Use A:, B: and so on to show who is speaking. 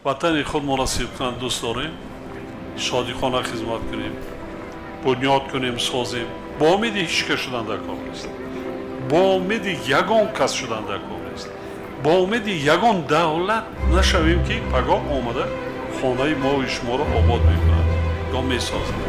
A: Ватани худмонро сидқан дӯст дорем, содиқона хизмат кунем, бунёд кунем, созем. Бо умеди ҳеҷ кас шудан дар кор нест, бо умеди ягон кас шудан дар кор нест, бо умеди ягон давлат нашавем, ки пагоҳ омада хонаи мою шуморо обод мекунад ё месозад.